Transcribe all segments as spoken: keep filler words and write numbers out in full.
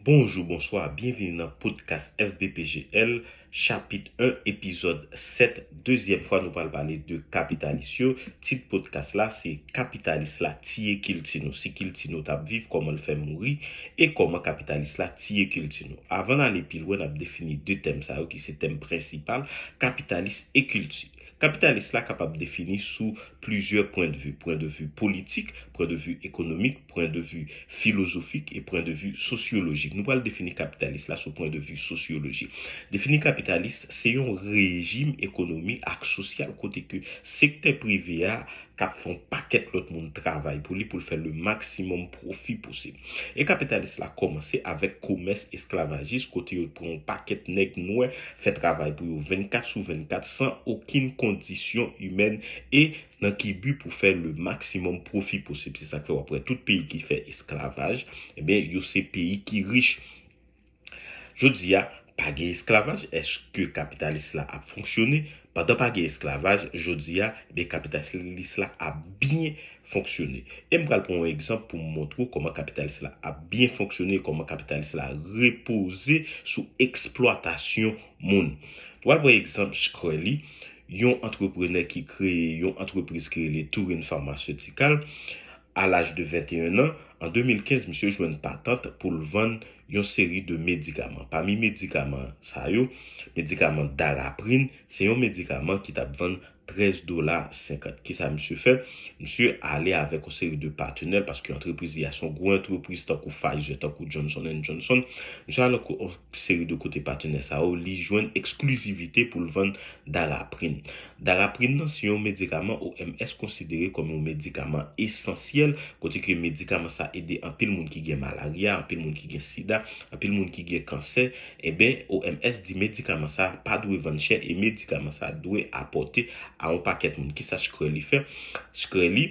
Bonjou, bonswa, byenvini nan podcast F B P G L, chapit en, epizòd sèt. Dezyèm fwa nou pral pale de kapitalis yo. Tit podcast la se Kapitalis la tiye kilti nou. Si kilti nou t ap viv, kòman l fè mouri? E kòman kapitalis la tiye kilti nou? Avan n ale pi lwen, n ap defini de tèm sa yo ki se tèm prensipal. Kapitalis e kilti. Kapitalis la kapab defini sou plizyè pwendvi, pwendvi politik, pwendvi ekonomik, pwendvi filozofik e pwendvi sosyolojik. Nou pral defini kapitalis la sou pwendvi sosyolojik. Defini kapitalis, se yon rejim ekonomik ak sosyal kote ke sektè prive a k ap fè yon pakèt lòt moun travay pou li, pou l fè le maksimòm pwofi posib. E kapitalis la kòmanse avèk komès esklavajis, kote yo pran yon pakèt nèg nwè, fè travay pou yo vennkat sou vennkat san okenn kondisyon imèn e nan ki bi pou fè le maksimòm pwofi posib. Se sa k fè w ap wè tout peyi ki fè esklavaj, ebyen, yo se peyi ki rich. Jodi a, pa gen esklavaj, èske kapitalis la ap fonksyone? Pandan pa gen esklavaj, jodi a, ebyen, kapitalis la ap byen fonksyone. E m pral pran yon egzanp pou m montre w kòman kapitalis la ap byen fonksyone, kòman kapitalis la repoze sou eksplwatasyon moun. Nou pral pran egzanp Shkreli, yon antreprenè ki kreye yon antrepriz ki rele Turin Pharmaceutical. A laj de venteyen an, an de mil kenz, misye jwenn patant pou l vann yon seri de medikaman. Pami medikaman sa yo, medikaman Daraprim, se yon medikaman ki t ap vann trèz dola senkant. Kisa misye fè? Misye ale avèk yon seri de patenè, paske antrepriz li a se yon gwo antrepriz tankou Pfizer, tankou Johnson and Johnson. Misye ale yon seri de kote patenè sa yo, li jwenn eksklizivite pou l vann Daraprim. Daraprim nan se yon medikaman O M S konsidere kòm yon medikaman esansyèl, kote ke medikaman sa ede anpil moun ki gen malarya, anpil moun ki gen sida, anpil moun ki gen kansè. Eben, O M S di medikaman sa pa dwe vann chè e medikaman sa dwe apòte a yon pakèt moun. Kisa Shkreli fè? Shkreli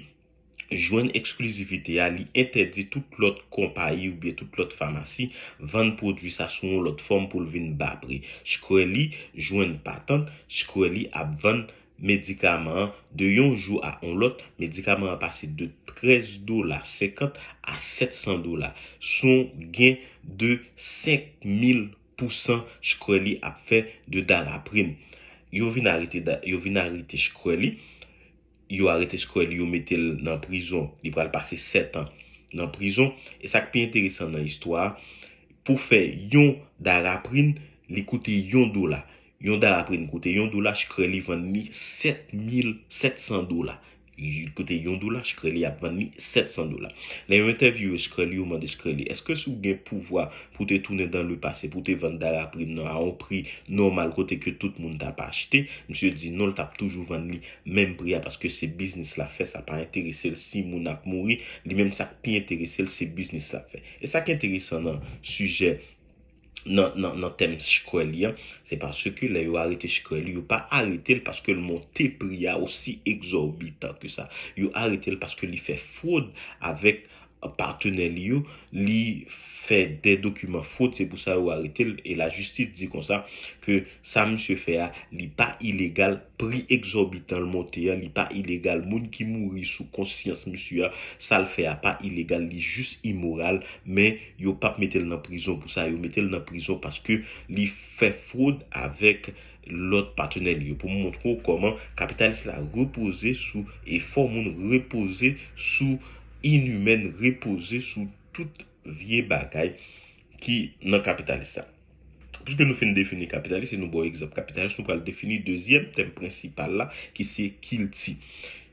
jwenn eksklizivite a, li entèdi tout lòt konpayi oubyen tout lòt famasi vann pwodui sa sou yon lòt fòm pou l vin ba pri. Shkreli jwenn patant, Shkreli ap vann medikaman an de yon jou a yon lòt, medikaman an pase de trèz dola senkant a sèt san dola. Se yon gen de senk mil pousan Shkreli ap fè de Daraprim. Yo vin arete, Da- yo vin arete Shkreli. Yo arete Shkreli, yo mete l nan prizon. Li pral pase sèt an nan prizon. E sa k pi enteresan nan istwa a, pou fè yon Daraprim, li koute yon dola. Yon Daraprim koute yon dola, Shkreli vann li sèt mil sèt san dola. Li koute yon dola, Shkreli ap vann li sèt san dola. Lè yo entèvyouwe Shkreli, yo mande Shkreli, èske si w gen pouvwa pou w te tounen dan le pase, pou w te vann Daraprim nan a yon pri nòmal kote ke tout moun t ap achte? Misye di non, l t ap toujou vann li menm pri a paske se biznis l ap fè, sa pa enterese l si moun ap mouri, li menm sa k pi enterese l se biznis l ap fè. E sa k enteresan nan sijè, nan, nan, nan tèm Shkreli an, se paske lè yo arete Shkreli, yo pa arete l paske l monte pri a osi egzòbitan ke sa. Yo arete l paske li fè fwod avèk patenè li yo, li fè de dokiman fwod, se pou sa yo arete l. E lajistis di konsa ke sa misye fè a, li pa ilegal, pri egzòbitan l monte a, li pa ilegal. Moun ki mouri sou konsyans misye a, sa l fè a pa ilegal, li jis imoral, men yo p ap mete l nan prizon pou sa, yo mete l nan prizon paske li fè fwod avèk lòt patenè li yo. Pou m montre w kòman kapitalis la repoze sou efò moun, repoze sou inimèn, repoze sou tout vye bagay ki nan kapitalis la. Piske nou fin defini kapitalis e nou ba w egzanp kapitalis, nou pral defini dezyèm tèm prensipal la, ki se kilti.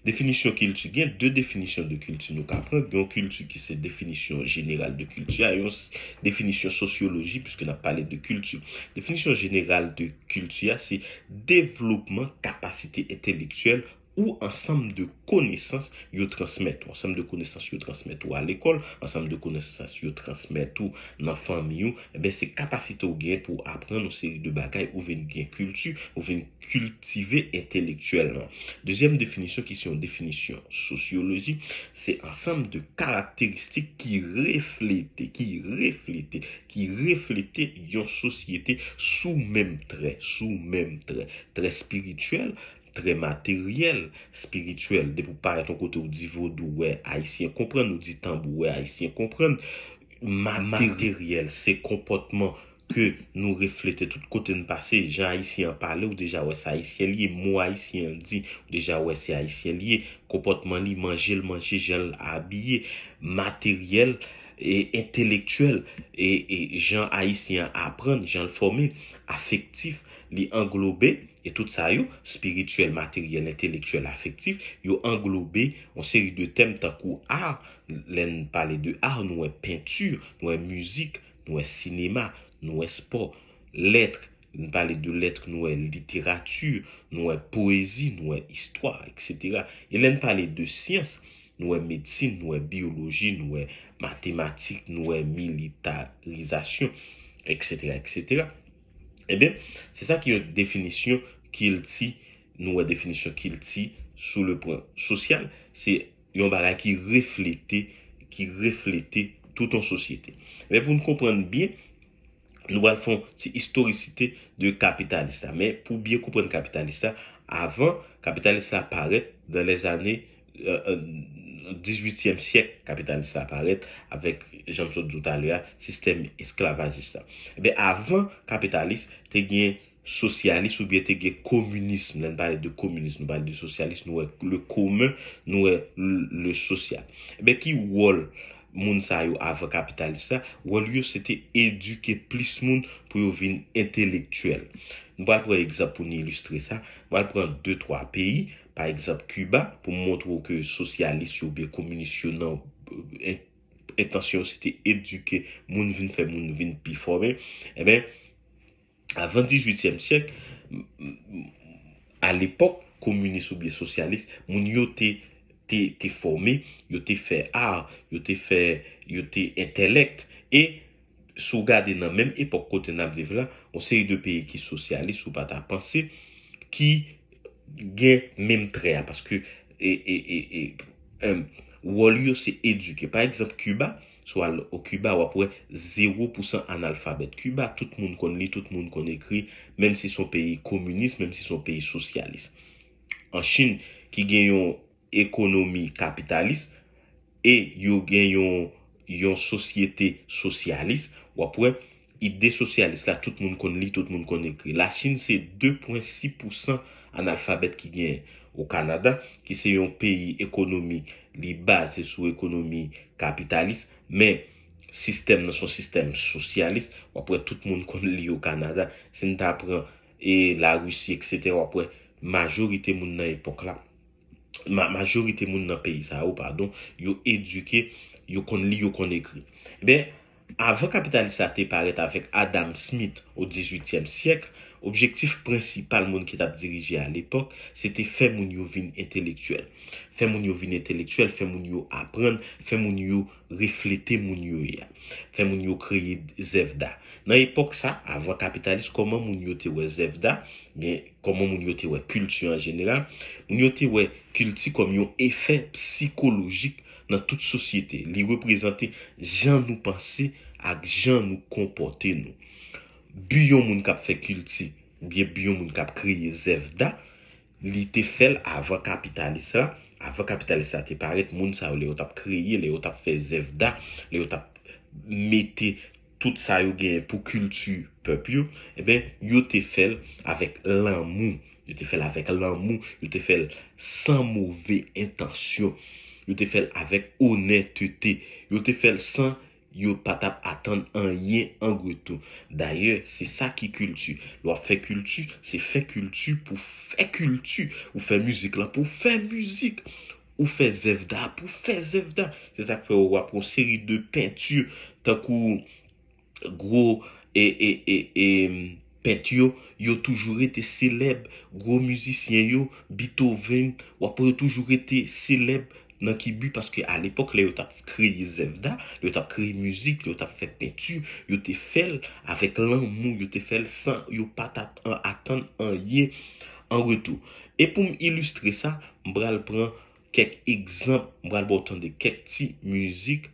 Definisyon kilti. Gen de definisyon de kilti nou ka pran. Gen yon kilti ki se definisyon jeneral de kilti a, yon s- definisyon sosyoloji, piske n ap pale de kilti. Definisyon jeneral de kilti a, se devlopman kapasite entelektyèl ou ansanm de konesans yo transmèt ou. Ansanm de konesans yo transmèt ou a lekòl, ansanm de konesans yo transmèt ou nan fanmi ou, enben se kapasite w gen pou w aprann yon seri de bagay, ou vin gen kilti, ou vin kiltive entelektyèlman. Dezyèm definisyon, ki se yon definisyon sosyoloji, se ansanm de karakteristik ki reflete, ki reflete, ki reflete yon sosyete sou menm trè, sou menm trè, trè espirityèl, trè materyèl, espirityèl. Depi w parèt yon kote, ou di vodou, ou wè ayisyen konprann, ou di tanbou, ou wè ayisyen konprann. materyèl, se konpòtman ke nou reflete tout kote n pase. Jan Ayisyen an pale, ou deja wè se Ayisyen li ye. Mo Ayisyen an di, ou deja wè se Ayisyen li ye. Konpòtman li, manje l manje, jan l abiye, materyèl, e entelektyèl, e, e jan Ayisyen an aprann, jan l fòme, afektif, li anglobe, e tout sa yo, espirityèl, materyèl, entelektyèl, afektif, yo anglobe yon seri de tèm tankou art. Lè n pale de art, nou wè penti, nou wè mizik, nou wè sinema, nou wè spò, lèt, n pale de lèt, nou wè literati, nou wè poezi, nou wè istwa, et cetera. E lè n pale de syans, nou wè medsin, nou wè biyoloji, nou wè matematik, nou wè militarizasyon, et cetera, et cetera. Ebyen, se sa ki yon definisyon kilti, nou wè definisyon kilti sou le plan sosyal, se yon bagay ki reflete, ki reflete tout yon sosyete. Men pou n konprann byen, nou pral fè yon ti istorisite de kapitalis la. Men pou byen konprann kapitalis la, avan kapitalis la parèt, dans les années, euh, euh, dizuityèm syèk, kapitalis la parèt avèk, jan m sot di w talè a, sistèm esklavajis la. Ebyen, avan kapitalis, te gen sosyalis oubyen te gen kominis. Lè n pale de kominis, nou pale de sosyalis, nou wè le commun, nou wè le, le social. Ebyen, ki wòl moun sa yo avan kapitalis la? Wòl yo se te edike plis moun pou yo vin entelektyèl. Nou pral pran egzanp pou n ilistre sa. Nou pral pran de twa peyi, pa egzanp Kiba, pou m montre w ke sosyalis yo oubyen kominis yo nan, euh, en-, entansyon yo se te edike moun, vin fè moun vin pi fòme. Ebyen, avan dizuityèm syèk, m, m, alepòk, kominis oubyen sosyalis, moun yo te, te, te fòme, yo te fè art, yo te fè, yo te entèlèk. E si w gade nan menm epòk kote n ap viv la, yon seri de peyi ki sosyalis, ou pa ta panse, ki gen menm trè a, paske e, e, e, e, em, wòl yo se edike. Pa egzanp, Kiba, si w al o Kiba, w ap wè zewo pousan analfabèt. Kiba, tout moun konn li, tout moun konn ekri, menm si se yon peyi kominis, menm si se yon peyi sosyalis. An Chin, ki gen yon ekonomi kapitalis, e yo gen yon, yon sosyete sosyalis, w ap wè ide sosyalis la, tout moun konn li, tout moun konn ekri. Lachin se de pwen sis pousan analfabèt ki genyen. O Kanada, ki se yon peyi ekonomi, li baze sou ekonomi kapitalis, men sistèm nan se yon sistèm sosyalis, w ap wè tout moun konn li o Kanada. Si n ta pran, e, Larisi, et cetera, w ap wè majorite moun nan epòk la, ma-, majorite moun nan peyi sa yo, padon, yo edike, yo konn li, yo konn ekri. Ebyen, avan kapitalis la te parèt avèk Adam Smith o dizuityèm syèk, objektif prensipal moun ki t ap dirije alepòk, se te fè moun yo vin entelektyèl. Fè moun yo vin entelektyèl, fè moun yo aprann, fè moun yo reflete moun yo ye a. Fè moun yo kreye zèv da. Nan epòk sa, avan kapitalis, kòman moun yo te wè zèv da? Byen, kòman moun yo te wè kilti an jeneral? Moun yo te wè kilti kòm yon efè sikolojik nan tout sosyete. Li reprezante jan nou panse ak jan nou konpòte nou. Bi yon moun k ap fè kilti, oubyen bi yon moun k ap kreye zèv da, li te fè l avan kapitalis la. Avan kapitalis la te parèt, moun sa yo, lè yo t ap kreye, lè yo t ap fè zèv da, lè yo t ap mete tout sa yo genyen pou kilti pèp yo, ebyen, yo te fè l avèk lanmou. Yo te fè l avèk lanmou, yo te fè l san move entansyon. Yo te fè l avèk onètete. Yo te fè l san yo pa t ap atann anyen an retou. Dayè, se sa ki kilti. Lè w ap fè kilti, se fè kilti pou fè kilti. Ou fè mizik lan pou fè mizik. Ou fè zèv da pou fè zèv da. Se sa k fè w ap wè yon seri de penti, tankou gwo, e, e, e, e, pent yo, yo toujou rete selèb. Gwo mizisyen yo, Beethoven, w ap wè yo toujou rete selèb. Nan ki bi? Paske alepòk, lè yo t ap kreye zèv da, lè yo t ap kreye mizik, lè yo t ap fè penti, yo te fè l avèk lanmou, yo te fè l san yo pa t at-, an-, atann anyen an retou. E pou m ilistre sa, m pral pran kèk egzanp, m pral ba w tande kèk ti mizik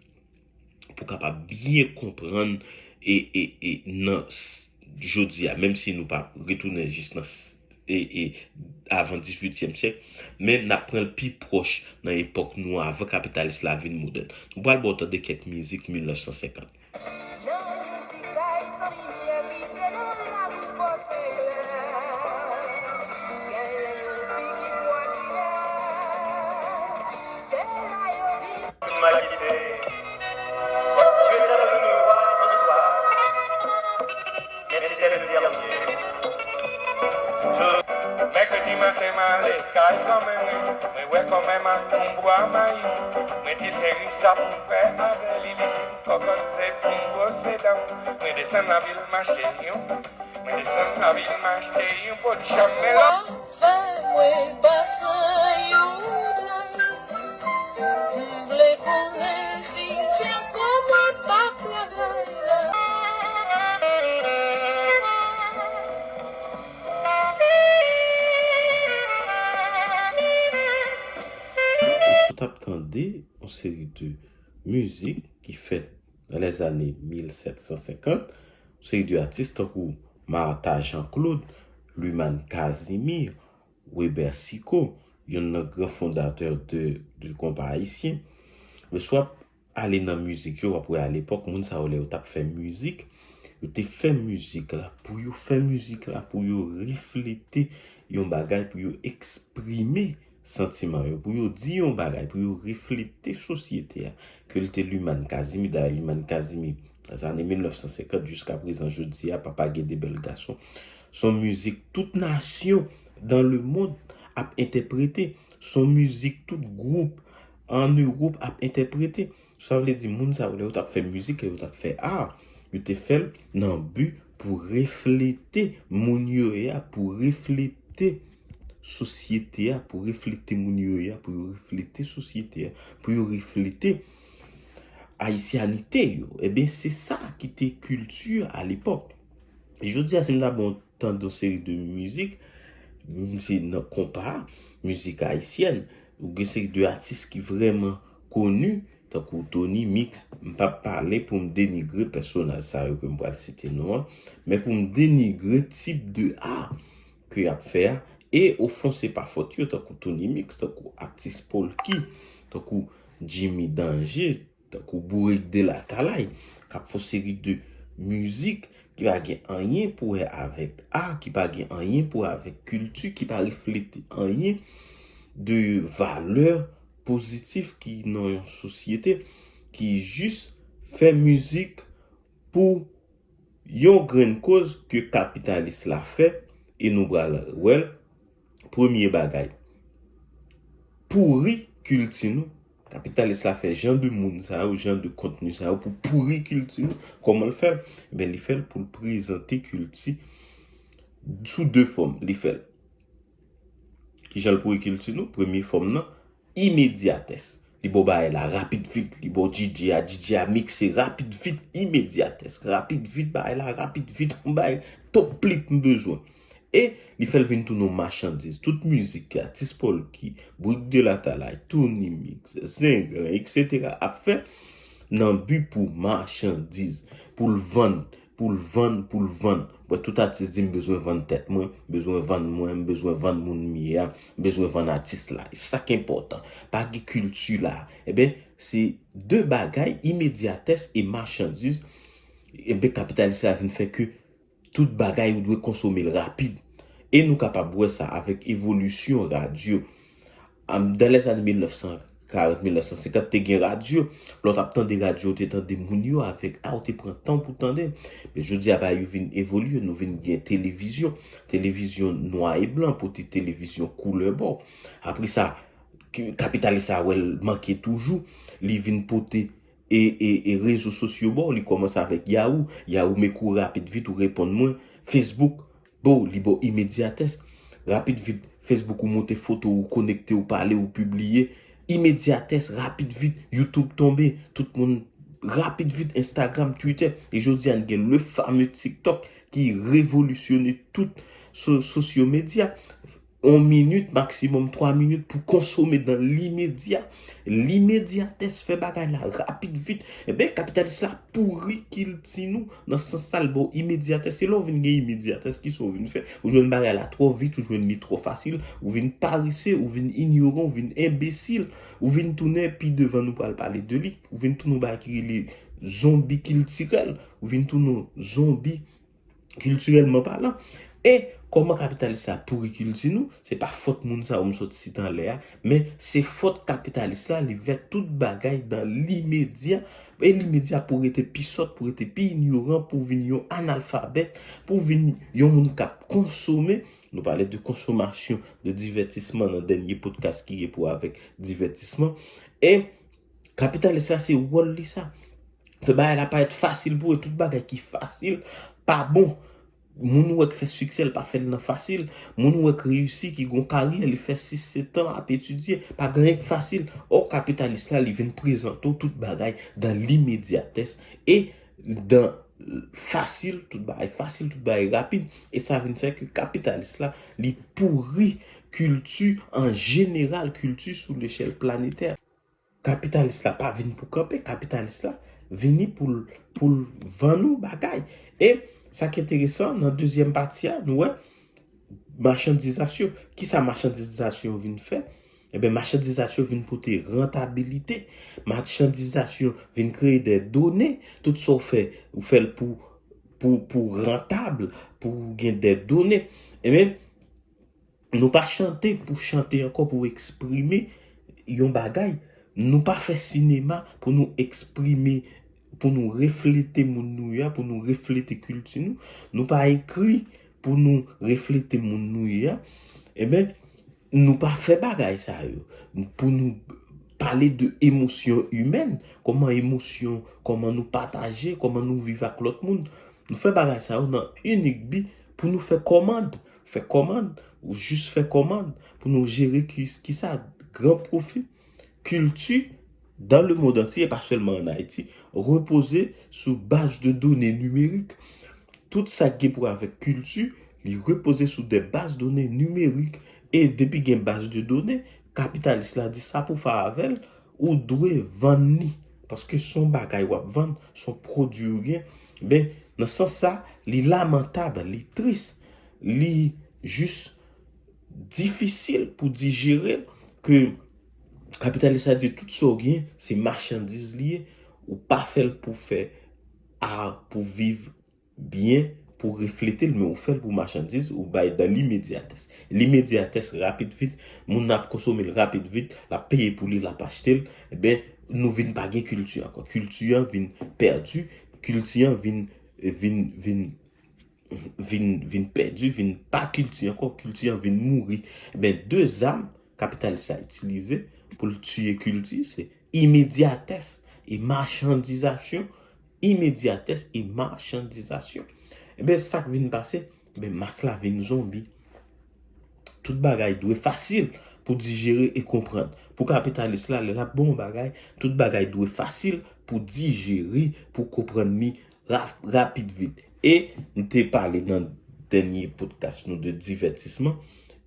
pou w kapab byen konprann e, e, e nan s-, jodi a, menm si nou pa retounen jis nan s-, e, e, avan dizuityèm syèk, men n ap pran l pi pwòch nan epòk nou an, avan kapitalis la vin modèn. Nou pral ba w tande kèk mizik mil nèf san senkant. Nan mizik Ayiti, limyè rive nan lavi fòs eklè. Genyen yon figi pwòpilè. Se la yo vin. Malite. Dieu est venu me voir un soir. Mais c'était le dernier. Mèkredi maten, m ale kay granmè mwen. Mwen wè granmè m ak yon bwa mayi. Mwen di l se ri sa pou fè avè li. Li di m kòkòt se pou m bwose dan. Mwen desann lavil, m achte yon. Mwen desann lavil, m achte yon potjan melon. Fè mwen pase yon dray. M vle konnen si se ankò mwen p ap travay la. Ou t ap tande yon seri de mizik ki fèt nan lèzane mil sèt san senkant, yon seri de atis tankou Martha Jean-Claude, Luman Casimir, Weber Sicot, youn nan gran fondatè de, du konpa ayisyen. Men si w ap ale nan mizik yo, w ap wè alepòk, moun sa yo, lè yo t ap fè mizik, yo te fè mizik la pou yo fè mizik la, pou yo reflete yon bagay, pou yo eksprime santiman yo, pou yo di yon bagay, pou yo reflete sosyete a. Ke l te Luman Casimir, dayè Luman Casimir, nan zane mil nèf san senkant jiska prezan jodi a, papa gen de bèl gason. Se yon mizik tout nasyon dans le monde ap entèprete. Se yon mizik tout gwoup an Ewòp ap entèprete. Sa vle di moun sa yo, lè yo t ap fè mizik, lè yo t ap fè a, yo te fè l nan bi pou reflete moun yo ye a, pou reflete sosyete a, pou reflete moun yo ye a, pou yo reflete sosyete a, pou yo reflete ayisyanite yo. Ebyen, se sa ki te kilti alepòk. E jodi a, si m ta ba w tande yon seri de mizik, m se nan konpa, mizik ayisyèn, ou gen seri de atis ki vrèman koni, tankou Tony Mix, m p ap pale pou m denigre pèsonaj sa yo ke m pral site non an, men pou m denigre tip de a ke y ap fè a, e ofon se pa fòt yo, tankou Tony Mix, tankou atis Polky, tankou Jimmy Danger, tankou Bourik de Latalay, k ap fè yon seri de mizik ki pa gen anyen pou wè avèk a, ki pa gen anyen pou wè avèk kilti, ki pa reflete anyen de valè pozitif ki nan yon sosyete, ki jis fè mizik pou yon grenn koz ke kapitalis la fè, e nou pral wè l, premye bagay, pouri kilti nou. Kapitalis la fè jan de moun sa yo, jan de kontni sa yo pou pouri kilti nou. Kòman l fè l? Ebyen, li fè l pou l prezante kilti sou de fòm. Li fè l. Kijan l pouri kilti nou? Premye fòm nan, imedyatès. Li ba w bagay la rapid vit, li ba w DJ a, DJ a mikse rapid vit, imedyatès, rapid vit, bagay la rapid vit, yon bagay top plik m bezwen. E li fè l vin tounen yon machandiz. Tout mizik ke atis Polky, Bourik de Latalay, Tony Mix, Zenglen, etsetera ap fè nan bi pou machandiz, pou l vann, pou l vann, pou l vann. Bon, tout atis di, "M bezwen vann tèt mwen, m bezwen vann mwen, m bezwen vann moun m ye a, m bezwen vann atis la." E sa k enpòtan. Pa gen kilti la. Ebyen, se de bagay, imedyatès e machandiz. Ebyen, kapitalis la vin fè ke tout bagay ou dwe konsome l rapid. E nou kapab wè sa avèk evolisyon radyo. Am, dans les années mil nèf san karant, mil nèf san senkant, te gen radyo. Lè w t ap tande radyo, w te tande moun yo avèk a, w te pran tan pou tande. Men jodi a, bagay yo vin evolye, nou vin gen televizyon. Televizyon nwa e blan, pote televizyon koulè ba w. Apre sa, ki, kapitalis la wè l manke toujou, li vin pote e, e, e rezo sosyo ba w, li kòmanse avèk Yahoo. Yahoo m ekri w rapid vit, ou reponn mwen. Facebook, ba w, li ba w imedyatès. Rapid vit, Facebook ou monte foto, ou konekte, ou pale, ou pibliye. Imedyatès, rapid vit, YouTube tonbe, tout moun rapid vit, Instagram, Twitter. E jodi a, n gen le fameux TikTok ki revolisyone tout so-, sosyo medya. Yon minit, maksimòm twa minit pou konsome dans l'immédiat. Limedyatès, fè bagay la rapid vit. Ebyen, kapitalis la pouri kilti nou nan sans sa l ba w imedyatès. Se lè w vin gen imedyatès, kisa w vin fè? Ou jwenn bagay la twò vit, ou jwenn li twò fasil, ou vin parese, ou vin inyoran, ou vin enbesil, ou vin tounen, pi devan nou pral pale de li, ou vin tounen yon bagay ki rele zonbi kiltirèl, ou vin tounen yon zonbi kiltirèlman palan. E kòman kapitalis la pouri kilti nou? Se pa fòt moun sa yo m sot site anlè a, men se fòt kapitalis la, li vè tout bagay dan limedya. E limedya pou rete pi sòt, pou rete pi inyoran, pou vin yon analfabèt, pou vin yon moun k ap konsome. Nou pale de konsomasyon, de divètisman nan dènye podcast ki gen pou avèk divètisman. E kapitalis la, se wòl li sa. Fè bagay la parèt fasil pou yo. Tout bagay ki fasil pa bon. Moun ou wè k fè siksè, l pa fè l nan fasil. Moun ou wè k reyisi, ki gon karyè, li fè sis, sèt an ap etidye, pa gen anyen k fasil. Ò, kapitalis la, li vin prezante w tout bagay dan limedyatès e dan fasil, tout bagay fasil, tout bagay rapid. E sa vin fè ke kapitalis la, li pouri kilti an jeneral, kilti sou lechèl planetè. Kapitalis la pa vin pou kanpe, kapitalis la vini pou l, pou l vann ou bagay. E sa ki enteresan, nan dezyèm pati a, nou wè machandizasyon. Kisa machandizasyon vin fè? Ebyen, machandizasyon vin pote rantabilite. Machandizasyon vin kreye de done. Tout sa w fè, ou fè l pou, pou, pou rantab, pou gen de done. Ebyen, nou pa chante pou chante ankò, pou eksprime yon bagay. Nou pa fè sinema pou nou eksprime, pou nou reflete moun nou ye a, pou nou reflete kilti nou. Nou pa ekri pou nou reflete moun nou ye a. Ebyen, nou pa fè bagay sa yo. Pou nou pale de emosyon imèn, kòman emosyon, kòman nou pataje, kòman nou viv ak lòt moun. Nou fè bagay sa yo nan inik bi pou nou fè kòmand. Fè kòmand, ou jis fè kòmand pou nou jere ki, kisa, gran pwofi. Kilti, dan le mond antye, pa sèlman an Ayiti, repoze sou baz de done nimerik. Tout sa ki gen pou avèk kilti, li repoze sou de baz done nimerik. E depi gen baz de done, kapitalis la di sa pou fè avè l, ou dwe vann li. Paske se yon bagay w ap vann, se yon pwodui ou gen. Ben, nan sans sa, li lamantab, li tris, li jis difisil pou dijere ke kapitalis la di tout sa w gen, se machandiz li ye, ou pa fè l pou fè a, pou viv byen, pou reflete l, men ou fè l pou machandiz, ou bay dan limedyatès. Limedyatès, rapid vit, moun nan ap konsome l rapid vit, l ap peye pou li, l ap achte l, ebyen, nou vin pa gen kilti ankò. Kilti an vin pèdi, kilti an vin, vin, vin, vin, vin pèdi, vin pa kilti ankò, kilti an vin mouri. Ebyen, de zam kapitalis la itilize pou l tiye kilti, se imedyatès e machandizasyon, imedyatès e machandizasyon. Ebyen, sa k vin pase, ebyen, mas la vin zonbi. Tout bagay dwe fasil pou dijere e konprann. Pou kapitalis la, lè l ap ba w yon bagay, tout bagay dwe fasil pou dijere, pou konprann li ra-, rapid vit. E m te pale nan dènye podcast nou de divètisman.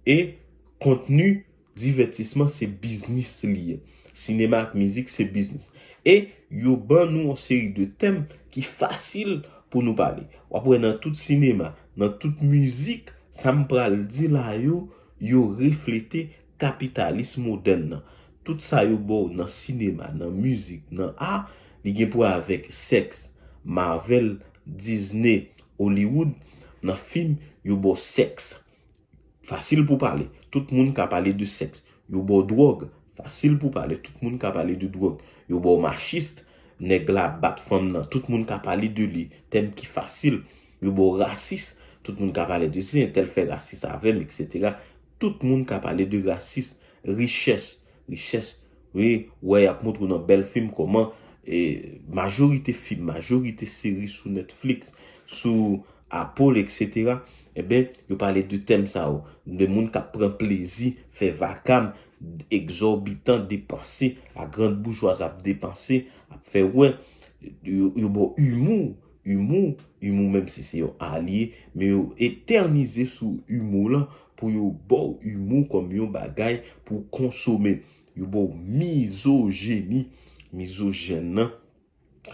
E kontni divètisman se biznis li ye. Sinema ak mizik se biznis. E yo ban nou yon seri de tèm ki fasil pou nou pale. W ap wè nan tout sinema, nan tout mizik, sa m pral di la yo, yo reflete kapitalis modèn nan. Tout sa yo ba w nan sinema, nan mizik, nan a, li gen pou wè avèk sèks. Marvel, Disney, Hollywood, nan fim, yo ba w sèks. Fasil pou pale. Tout moun ka pale de sèks. Yo ba w dwòg. Fasil pou pale. Tout moun ka pale de dwòg. Yo ba w machis. Nèg la ap bat fanm nan. Tout moun ka pale de li. Tèm ki fasil. Yo ba w rasis. Tout moun ka pale de si entèl fè rasis avè m, etsetera. Tout moun ka pale de rasis. Richès. Richès. Wi, wè, y ap montre w nan bèl fim kòman, e, majorite fim, majorite seri sou Netflix, sou Apple, etsetera, ebyen, yo pale de tèm sa yo. De moun k ap pran plezi, fè vakam, egzòbitan, depanse, la grande bourgeoise ap depanse, ap fè wè, yo, yo ba w imou, imou, imou, menm si se yon alye, men yo etènize sou imou lan pou yo ba w imou kòm yon bagay pou konsome. Yo ba w mizojeni, mizojèn nan.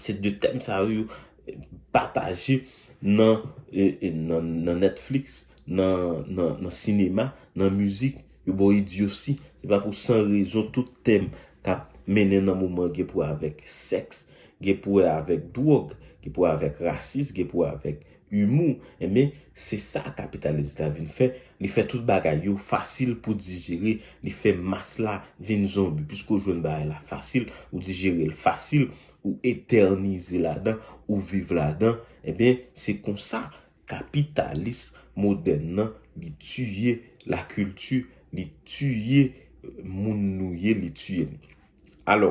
Se de tèm sa yo, yo pataje nan, e, e, nan, nan Netflix, nan, nan, nan sinema, nan mizik. Yo ba w idyosi. Se pa pou san rezon tout tèm k ap mennen nan moman gen pou avèk sèks, gen pou wè avèk dwòg, gen pou wè avèk rasis, gen pou wè avèk imou. Enben, se sa kapitalis la vin fè. Li fè tout bagay yo fasil pou dijere, li fè mas la vin zonbi. Piske w jwenn bagay la fasil, ou dijere l fasil, ou etènize ladan, ou viv ladan. Enben, se konsa kapitalis modèn nan, li tiye lakilti, li tiye moun nou ye, li tiye nou. Alò,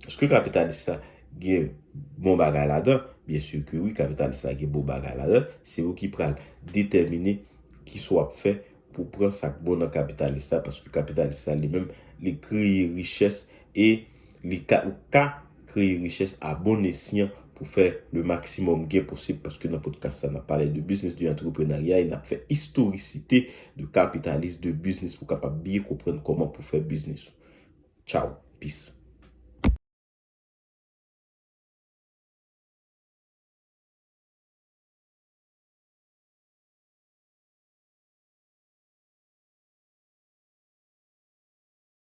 èske kapitalis la gen bon bagay ladan? Byen si ke wi, kapitalis la gen bon bagay ladan. Se ou ki pral detèmine ki sa w ap fè pou pran sa k bon nan kapitalis la, paske kapitalis la li menm, li kreye richès e li ka, ou ka kreye richès a bon esyan pou fè le maksimòm gen posib, paske nan podcast sa n ap pale de biznis, de antreprenarya, e n ap fè istorisite de kapitalis, de biznis pou kapab byen konprann kòman pou fè biznis ou. Tchao, peace.